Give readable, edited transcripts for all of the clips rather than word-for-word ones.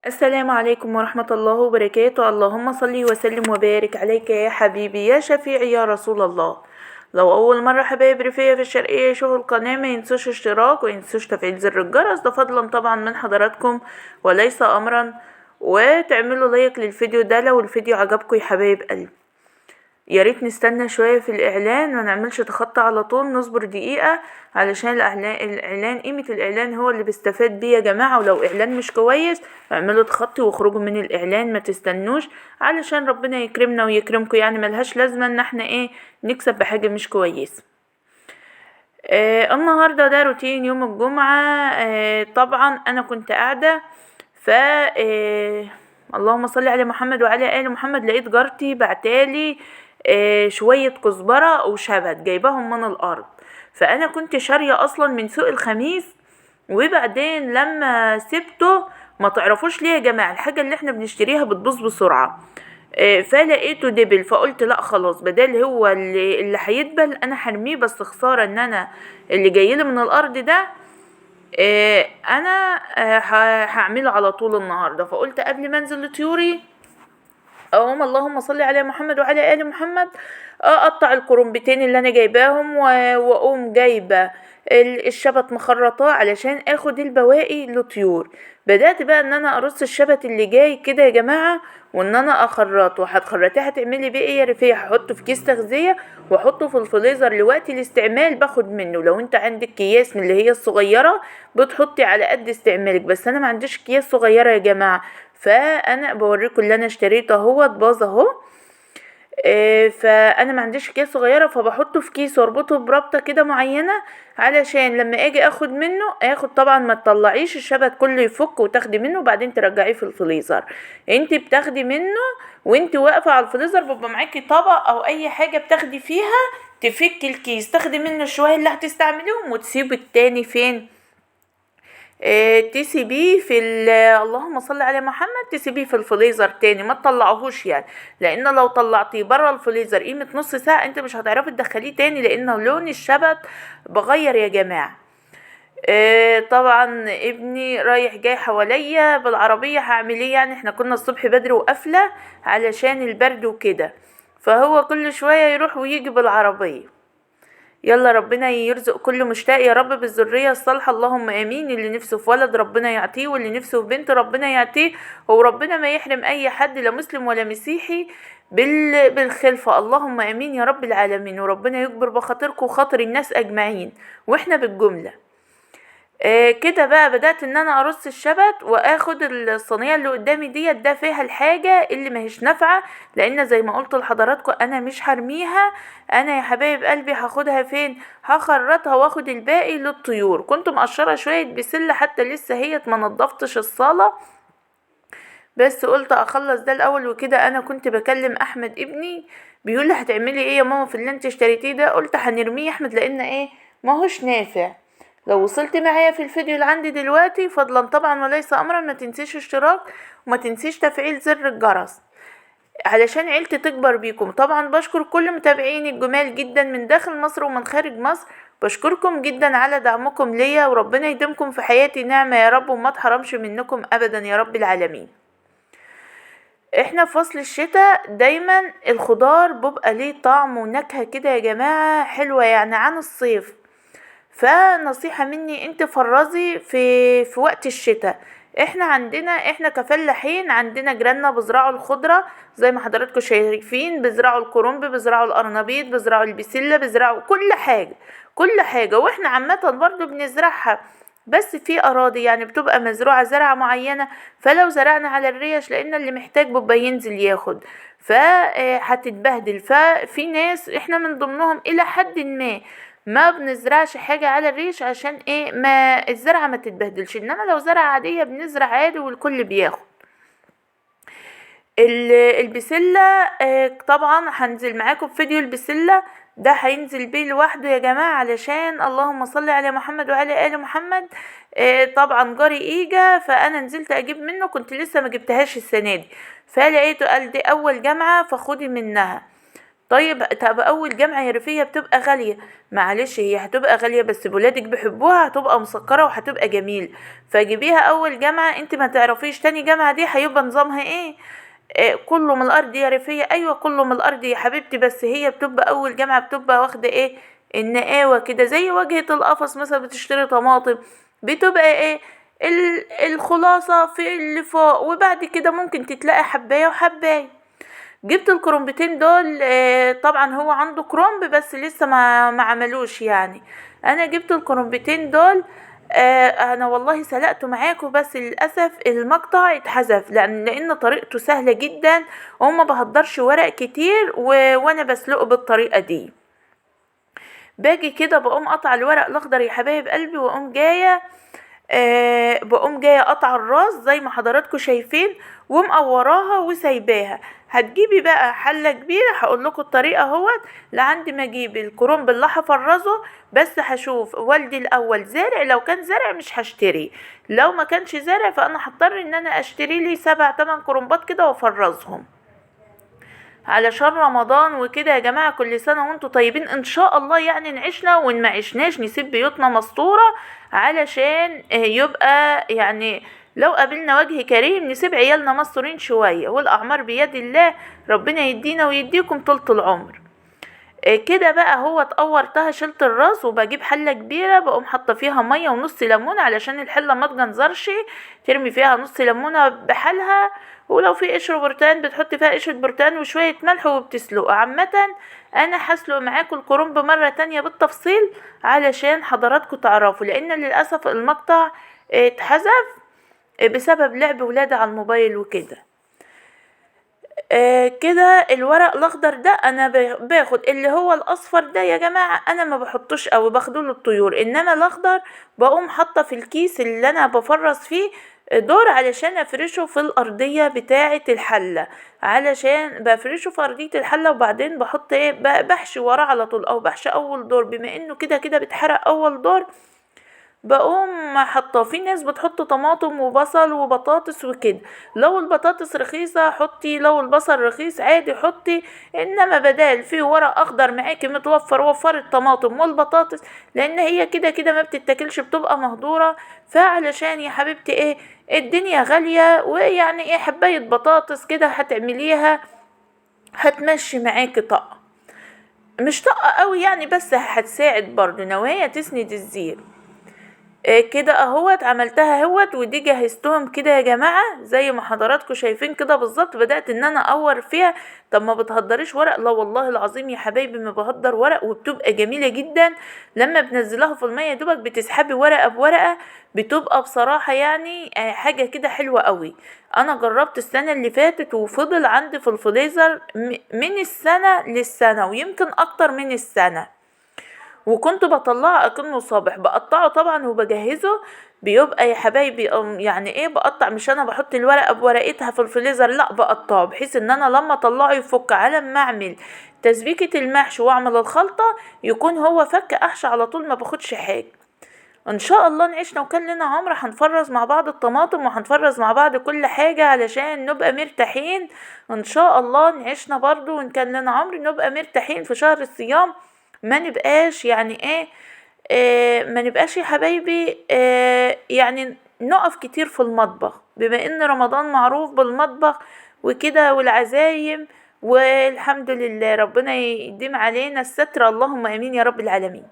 السلام عليكم ورحمة الله وبركاته. اللهم صل وسلم وبارك عليك يا حبيبي يا شفيعي يا رسول الله. لو أول مرة حبايب رفية في الشرقية يشوفوا القناة ما ينسوش اشتراك وينسوش تفعيل زر الجرس، ده فضلا طبعا من حضراتكم وليس أمرا، وتعملوا لايك للفيديو ده لو الفيديو عجبكم يا حبايب قلبي. يا ريت نستنى شوية في الإعلان، ما نعملش تخطي على طول، نصبر دقيقة علشان الإعلان قيمة الإعلان هو اللي بيستفاد بيه يا جماعة. ولو إعلان مش كويس اعملوا تخطي واخرجوا من الإعلان، ما تستنوش، علشان ربنا يكرمنا ويكرمكم. ملهاش لازمة إن احنا نكسب بحاجة مش كويسة. النهاردة ده روتين يوم الجمعة. طبعا أنا كنت قاعدة ف اللهم صل على محمد وعلى آل محمد، لقيت جارتي بعتالي شوية كزبرة وشبت جايباهم من الأرض. فأنا كنت شارية أصلا من سوق الخميس، وبعدين لما سبته ما تعرفوش ليه يا جماعة الحاجة اللي احنا بنشتريها بتبوظ بسرعة، فلقيته دبل، فقلت لا خلاص بدل هو اللي هيدبل انا هرميه، بس خسارة ان انا اللي جايلي من الارض ده، انا، هعمله على طول النهارده. فقلت قبل ما انزل لطيوري اقوم اللهم صل على محمد وعلى ال محمد اقطع الكرنبتين اللي انا جايباهم، واقوم جايبه الشبت مخرطاه علشان اخد البواقي لطيور. بدات بقى ان انا ارص الشبت اللي جاي كده يا جماعة، وان انا اخرطه. هتخرطيه هتعملي بيه ايه يا رفيع؟ هحطه في كيس تغذية واحطه في الفريزر لوقت الاستعمال باخد منه. لو انت عندك اكياس من اللي هي الصغيرة بتحطي على قد استعمالك، بس انا ما عنديش اكياس صغيرة يا جماعة، فانا بوريكم اللي انا اشتريته اهوت باظ اهو. فانا ما عنديش اكياس صغيرة، فبحطه في كيس واربطه بربطه كده معينة علشان لما اجي اخد منه اخد. طبعا ما تطلعيش الشبت كله يفك وتاخدي منه وبعدين ترجعيه في الفريزر، انت بتاخدي منه وانت واقفة على الفريزر، بيبقى معاكي طبق او اي حاجة بتاخدي فيها تفك الكيس، تاخدي منه شوية اللي هتستعمليهم وتسيبي التاني فين؟ تسيبيه في اللهم صل على محمد، تسيبيه في الفريزر تاني، ما تطلعهوش لان لو طلعتيه بره الفريزر قيمة نص ساعة انت مش هتعرفي تدخليه تاني، لان لون الشبت بغير يا جماعة. طبعا ابني رايح جاي حواليا بالعربية، هعمل ايه يعني؟ احنا كنا الصبح بدري وقافلة علشان البرد وكده، فهو كل شوية يروح ويجي بالعربية. يلا ربنا يرزق كل مشتاق يا رب بالذرية الصالحة، اللهم امين. اللي نفسه في ولد ربنا يعطيه، واللي نفسه في بنت ربنا يعطيه، وربنا ما يحرم اي حد لا مسلم ولا مسيحي بالخلفة، اللهم امين يا رب العالمين. وربنا يجبر بخاطركم وخاطر الناس اجمعين واحنا بالجملة. كده بقى بدأت ان انا ارص الشبت واخد الصينية اللي قدامي ديت، ده فيها الحاجة اللي ماهيش نافعة، لان زي ما قلت لحضراتكم انا مش هرميها، انا يا حبايب قلبي هاخدها فين؟ هخرطها واخد الباقي للطيور. كنت مقشرة شوية بسلة حتى لسه هي ما نضفتش الصالة، بس قلت اخلص ده الاول وكده. انا كنت بكلم احمد ابني بيقول لي هتعملي ايه يا ماما في اللي انت اشتريتيه ده؟ قلت هنرميه يا احمد لان ماهوش نافع. لو وصلت معايا في الفيديو اللي عندي دلوقتي فضلا طبعا وليس امرا ما تنسيش اشتراك وما تنسيش تفعيل زر الجرس علشان عيلتي تكبر بيكم. طبعا بشكر كل متابعيني الجمال جدا من داخل مصر ومن خارج مصر، بشكركم جدا على دعمكم ليا، وربنا يديمكم في حياتي نعمة يا رب وما اتحرمش منكم ابدا يا رب العالمين. احنا في فصل الشتاء دايما الخضار بيبقى ليه طعم ونكهة كده يا جماعة حلوة عن الصيف، فنصيحة مني انت فرزي في وقت الشتاء. احنا كفلاحين عندنا جيراننا بيزرعوا الخضرة زي ما حضراتكم شايفين، بيزرعوا الكرنب، بيزرعوا القرنبيط، بيزرعوا البسلة، بيزرعوا كل حاجة، كل حاجة، واحنا عامة برضو بنزرعها، بس في اراضي بتبقى مزروعة زرعة معينة، فلو زرعنا على الريش لان اللي محتاج بيبقى ينزل ياخد، فهتتبهدل. ففي ناس احنا من ضمنهم الى حد ما ما بنزرعش حاجة على الريش عشان ايه؟ ما الزرعة ما تتبهدلش، انما لو زرعة عادية بنزرع عادي والكل بياخد. البسلة، طبعا هنزل معاكم في فيديو البسلة ده، هينزل بيه لوحده يا جماعة علشان اللهم صل على محمد وعلى آل محمد. طبعا جاري ايجا، فانا نزلت اجيب منه، كنت لسه ما جبتهاش السنة دي، فلقيته قال دي اول جامعة فخدي منها. طيب طب اول جامعة يا رفية بتبقى غالية، معلش هي هتبقى غالية بس ولادك بيحبوها، هتبقى مسكرة وهتبقى جميل، فجيبيها اول جامعة. انت ما تعرفيش تاني جامعة دي هيبقى نظامها ايه. كله من الارض يا رفية. ايوه كله من الارض يا حبيبتي، بس هي بتبقى اول جامعة بتبقى واخدة ايه النقاوة كده، زي واجهة القفص مثلا بتشتري طماطم بتبقى ايه الخلاصة في اللي فوق، وبعد كده ممكن تتلاقي حباية وحباية. جبت الكرنبتين دول، طبعا هو عنده كرنب بس لسه ما عملوش يعني. انا جبت الكرنبتين دول، انا والله سلقته معاكم بس للاسف المقطع اتحذف، لان طريقته سهلة جدا وما بهدرش ورق كتير، وانا بسلقه بالطريقة دي. باجي كده بقوم قطع الورق الاخضر يا حبايب قلبي، واقوم جاية، بقوم جاية قطع الراس زي ما حضراتكم شايفين، ومقوراها وسايباها. هتجيبي بقى حله كبيرة، هقول لكم الطريقة اهوت لعند ما اجيب الكرنب اللي هفرزه، بس هشوف والدي الاول زارع، لو كان زارع مش هشتري، لو ما كانش زارع فانا هضطر ان انا اشتري لي 7-8 كرنبات كده وافرزهم علشان رمضان وكده. يا جماعة كل سنة وانتم طيبين ان شاء الله، يعني نعيشنا وان ما عشناش نسيب بيوتنا مستورة، علشان يبقى يعني لو قابلنا وجه كريم نسيب عيالنا مستورين شوية، والاعمار بيد الله، ربنا يدينا ويديكم طولة العمر. كده بقى هو اتقورتها، شلت الراس، وبجيب حله كبيرة بقوم حاطه فيها مية ونص ليمون علشان الحلة ما تجنزرش، ترمي فيها نص ليمونه بحالها، ولو في قشر برتقان بتحطي فيها قشرة برتقان وشوية ملح وبتسلقه. عامة انا هسلق معاكم الكرنب مرة تانية بالتفصيل علشان حضراتكم تعرفوا، لان للاسف المقطع اتحذف بسبب لعب ولادي على الموبايل وكده. كده الورق الاخضر ده انا باخد اللي هو الاصفر ده يا جماعة انا ما بحطوش قوي، باخده للطيور، انما الاخضر بقوم حاطه في الكيس اللي انا بفرز فيه دور علشان افرشه في الارضية بتاعه الحلة، علشان بفرشه في ارضية الحلة، وبعدين بحط ايه بحشي وراه على طول، او بحشي اول دور، بما انه كده كده بيتحرق اول دور بقوم حاطاه. في ناس بتحط طماطم وبصل وبطاطس وكده، لو البطاطس رخيصة حطي، لو البصل رخيص عادي حطي، انما بدال في ورق اخضر معاكي متوفر وفري الطماطم والبطاطس، لان هي كده كده ما بتتاكلش بتبقى مهدوره. فعلشان يا حبيبتي ايه الدنيا غالية، ويعني ايه حبايه بطاطس كده هتعمليها هتمشي معاكي طاقة، مش طاقة قوي يعني، بس هتساعد برضو نوايا تسند الزير. كده اهوت عملتها اهوت، ودي جهزتهم كده يا جماعة زي ما حضراتكم شايفين كده بالظبط. بدات ان انا اقور فيها. طب ما بتهدريش ورق؟ لا والله العظيم يا حبايبي ما بهدر ورق، وبتبقى جميلة جدا لما بنزلها في المية، دوبك بتسحبي ورقة بورقه، بتبقى بصراحة حاجة كده حلوة قوي. انا جربت السنة اللي فاتت وفضل عندي في الفريزر من السنة للسنة، ويمكن اكتر من السنة، وكنت بطلعه اكنه صابح، بقطعه طبعا وبجهزه. بيبقى يا حبايبي يعني ايه بقطع، مش انا بحط الورقة بورقتها في الفريزر، لا بقطعه بحيث ان انا لما اطلعه يفك، على ما اعمل تسبيكه المحشي واعمل الخلطة يكون هو فك احشي على طول، ما باخدش حاجة. ان شاء الله نعيشنا وكان لنا عمر هنفرز مع بعض الطماطم وهنفرز مع بعض كل حاجة علشان نبقى مرتاحين. ان شاء الله نعيشنا برضو وان كان لنا عمر نبقى مرتاحين في شهر الصيام، ما نبقاش يعني ايه، ما نبقاش يا حبايبي يعني نقف كتير في المطبخ، بما ان رمضان معروف بالمطبخ وكده والعزايم، والحمد لله ربنا يديم علينا الستر، اللهم امين يا رب العالمين.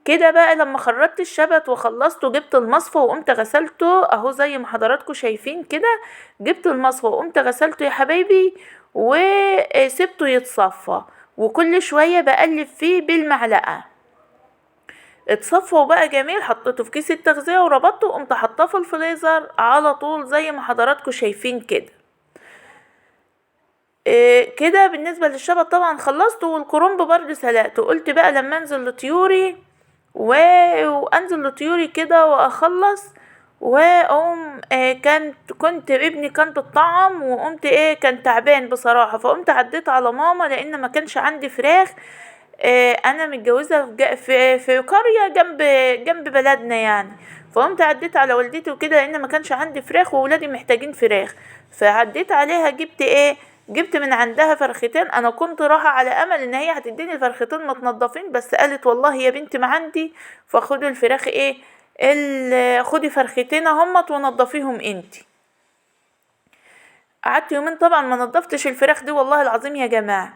كده بقى لما خرطت الشبت وخلصته جبت المصفى وقمت غسلته اهو زي ما حضراتكم شايفين كده، جبت المصفى وقمت غسلته يا حبايبي وسبته يتصفى، وكل شوية بقلب فيه بالمعلقة. اتصفى وبقى جميل، حطيته في كيس التغذية وربطته وقمت حطاه في الفريزر على طول زي ما حضراتكم شايفين كده. كده بالنسبة للشبت طبعا خلصته، والكرنب برضه سلقته. قلت بقى لما انزل لطيوري وانزل لطيوري كده واخلص واقوم، كنت ابني كان بالطعم وقمت ايه كان تعبان بصراحة، فقمت عديت على ماما لان ما كانش عندي فراخ. انا متجوزة في قرية جنب بلدنا يعني، فقمت عديت على والدتي وكده لان ما كانش عندي فراخ وولادي محتاجين فراخ، فعديت عليها جبت ايه، جبت من عندها فرختين. انا كنت رايحة على امل ان هي هتديني الفرختين متنضفين، بس قالت والله يا بنتي ما عندي، فخدوا الفراخ ايه خدي فرختين اهمت ونضفيهم انتي. قعدت يومين طبعا ما نضفتش الفراخ دي والله العظيم يا جماعة.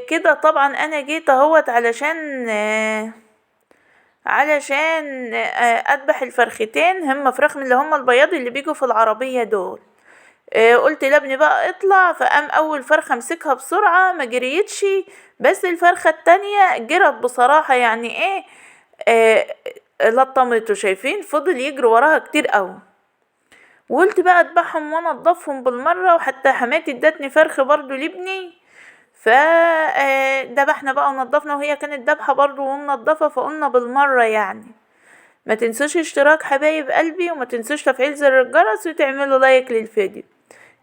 كده طبعا انا جيت اهوت علشان اذبح الفرختين، هم فراخ من اللي هم البياض اللي بيجوا في العربية دول. قلت لابني بقى اطلع، فقام اول فرخة مسكها بسرعة ما جريتش، بس الفرخة التانية جرت بصراحة، يعني ايه، لطمته، شايفين فضل يجري وراها كتير قوي. وقلت بقى اذبحهم وانضفهم بالمرة، وحتى حماتي ادتني فرخ برضو لابني، ذبحنا بقى ونضفنا، وهي كانت ذبحة برضو ومنضفة، فقلنا بالمرة يعني. ما تنسوش اشتراك حبايب قلبي، وما تنسوش تفعيل زر الجرس، وتعملوا لايك للفيديو.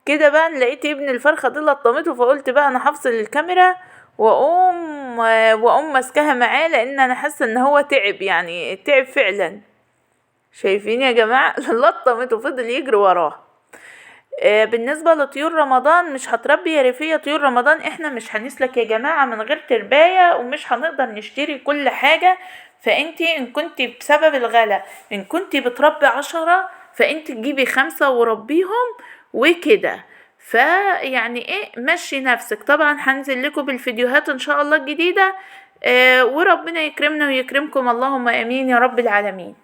كده بقى لقيت ابن الفرخة دي لطمته، فقلت بقى انا هفصل الكاميرا واقوم ماسكاها معاه، لان انا حاسه ان هو تعب، يعني تعب فعلا. شايفين يا جماعة لطمته فضل يجري وراه. بالنسبة لطيور رمضان مش هتربي يا ريفيه طيور رمضان، احنا مش هنسلك يا جماعة من غير تربايه، ومش هنقدر نشتري كل حاجة. فانتي ان كنتي بسبب الغلا ان كنتي بتربي 10 فانتي تجيبي 5 وربيهم وكده، فيعني ايه مشي نفسك. طبعا هنزل لكم بالفيديوهات ان شاء الله الجديدة، وربنا يكرمنا ويكرمكم، اللهم امين يا رب العالمين.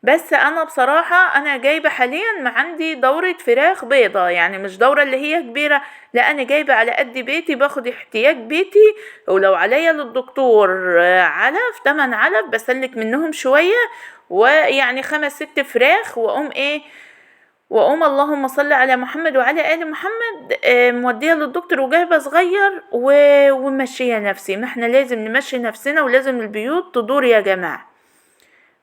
بس انا بصراحة انا جايبة حاليا ما عندي دورة فراخ بيضة، يعني مش دورة اللي هي كبيرة، لا انا جايبة على قد بيتي، باخد احتياج بيتي، ولو عليا للدكتور علف 8 علف بسلك منهم شوية، ويعني 5 6 فراخ، واقوم ايه واقوم اللهم صل على محمد وعلى ال محمد، موديه للدكتور وجايبه صغير ومشيه نفسي. ما احنا لازم نمشي نفسنا، ولازم البيوت تدور يا جماعة.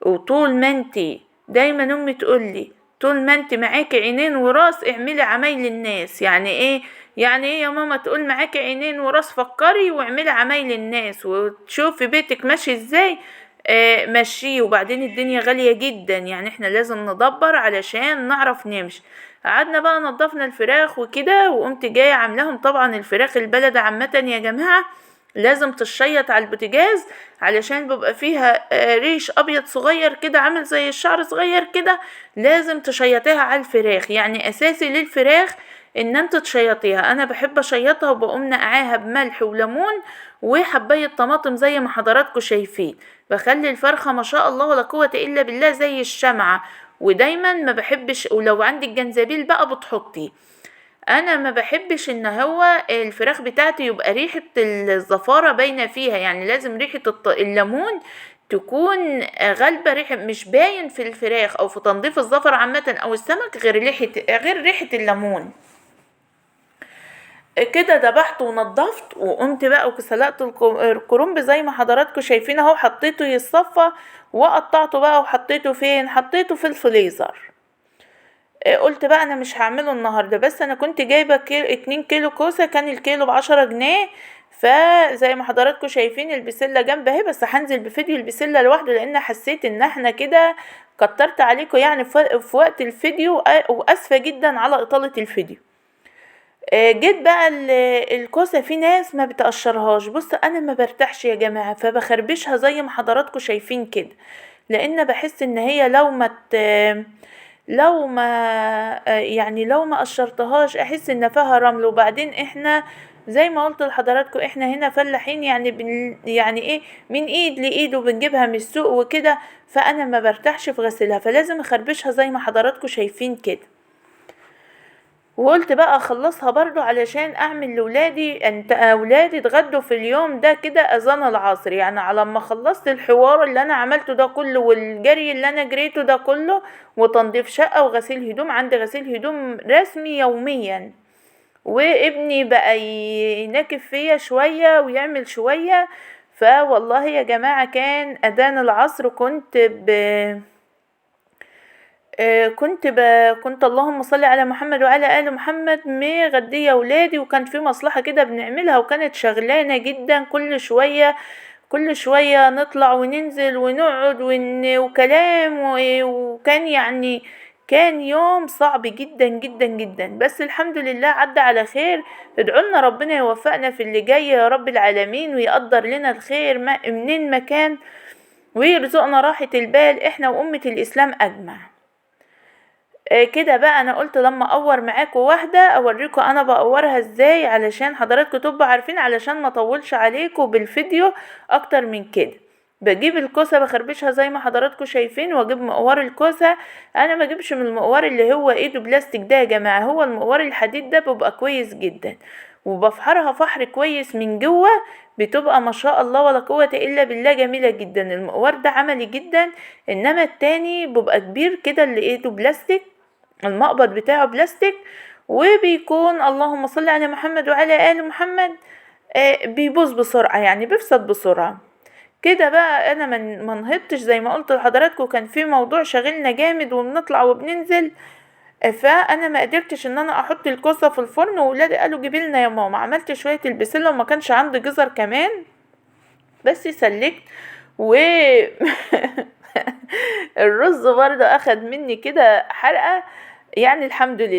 وطول ما انتي دايما امي تقولي طول ما انتي معاكي عينين وراس اعملي عمايل الناس. يعني ايه؟ يعني ايه يا ماما تقول معاكي عينين وراس؟ فكري واعملي عمايل الناس وتشوفي بيتك ماشي ازاي، مشيه. وبعدين الدنيا غالية جدا، يعني احنا لازم ندبر علشان نعرف نمشي. قعدنا بقى نضفنا الفراخ وكده، وقمت جاية عاملاهم. طبعا الفراخ البلد عامة يا جماعة لازم تشيط على البوتاجاز، علشان بيبقى فيها ريش ابيض صغير كده عامل زي الشعر صغير كده، لازم تشيطيها على الفراخ، يعني اساسي للفراخ ان انت تشيطيها. انا بحب اشيطها، وبقوم نقعاها بملح وليمون وحبايه طماطم زي ما حضراتكم شايفين. بخلي الفرخه ما شاء الله ولا قوة الا بالله زي الشمعة. ودايما ما بحبش، ولو عندك جنزبيل بقى بتحطيه. انا ما بحبش ان هو الفراخ بتاعتي يبقى ريحه الزفاره باينة فيها، يعني لازم ريحه الليمون تكون غالبه، ريحه مش باين في الفراخ او في تنظيف الزفر عامة او السمك غير ريحه الليمون. كده ذبحت ونضفت، وقمت بقى وسلقت الكرنب زي ما حضراتكم شايفين اهو، حطيته يتصفى وقطعته بقى، وحطيته فين؟ حطيته في الفريزر. قلت بقى انا مش هعمله النهارده، بس انا كنت جايبه 2 كيلو كوسة، كان الكيلو ب10 جنيه. فزي ما حضراتكم شايفين البسله جنب اهي، بس هنزل بفيديو البسله لوحده، لان حسيت ان احنا كده كترت عليكم يعني في وقت الفيديو، واسفه جدا على اطاله الفيديو. جيت بقى الكوسه في ناس ما بتقشرهاش، بص انا ما برتاحش يا جماعة، فبخربشها زي ما حضراتكم شايفين كده، لان بحس ان هي لو ما يعني لو ما قشرتهاش احس ان فيها رمل. وبعدين احنا زي ما قلت لحضراتكم احنا هنا فلاحين، يعني يعني ايه من ايد لايد، وبنجيبها من السوق وكده، فانا ما برتاحش في غسلها، فلازم اخربشها زي ما حضراتكم شايفين كده. وقلت بقى اخلصها برضو علشان اعمل لولادي، انت اولادي اتغدوا في اليوم ده كده اذان العصر، يعني على ما خلصت الحوار اللي انا عملته ده كله والجري اللي انا جريته ده كله، وتنظيف شقة وغسيل هدوم، عندي غسيل هدوم رسمي يوميا، وابني بقى ينكف فيا شوية ويعمل شوية. فوالله يا جماعة كان اذان العصر كنت اللهم صل على محمد وعلى آل محمد مغدية ولادي، وكان في مصلحة كده بنعملها، وكانت شغلانة جدا، كل شوية كل شوية نطلع وننزل ونقعد وكلام، وكان كان يوم صعب جدا جدا جدا، بس الحمد لله عدى على خير. ادعوا لنا ربنا يوفقنا في اللي جاي يا رب العالمين، ويقدر لنا الخير منين ما كان، ويرزقنا راحة البال احنا وأمة الإسلام أجمع. كده بقى انا قلت لما اقور معاكم واحدة اوريكم انا بقورها ازاي، علشان حضراتكم تبقوا عارفين، علشان ما اطولش عليكم بالفيديو اكتر من كده. بجيب الكوسه بخربشها زي ما حضراتكم شايفين، واجيب مقوار الكوسه. انا ما اجيبش من المقوار اللي هو ايده بلاستيك ده يا جماعة، هو المقوار الحديد ده بيبقى كويس جدا، وبفحرها فحر كويس من جوه، بتبقى ما شاء الله ولا قوة الا بالله جميلة جدا. المقوار ده عملي جدا، انما التاني بيبقى كبير كده اللي ايده بلاستيك، المقبض بتاعه بلاستيك، وبيكون اللهم صل على محمد وعلى آل محمد، بيبوظ بسرعة، يعني بيفسد بسرعة كده. بقى انا ما نهضتش زي ما قلت لحضراتكم، كان في موضوع شاغلنا جامد وبنطلع وبننزل، فانا ما قدرتش ان انا احط الكوسه في الفرن، وولادي قالوا جيبي لنا يا ماما. عملت شوية البسله وما كانش عندي جزر كمان، بس سلكت. و الرز برضه اخد مني كده حرقه، يعني الحمد لله.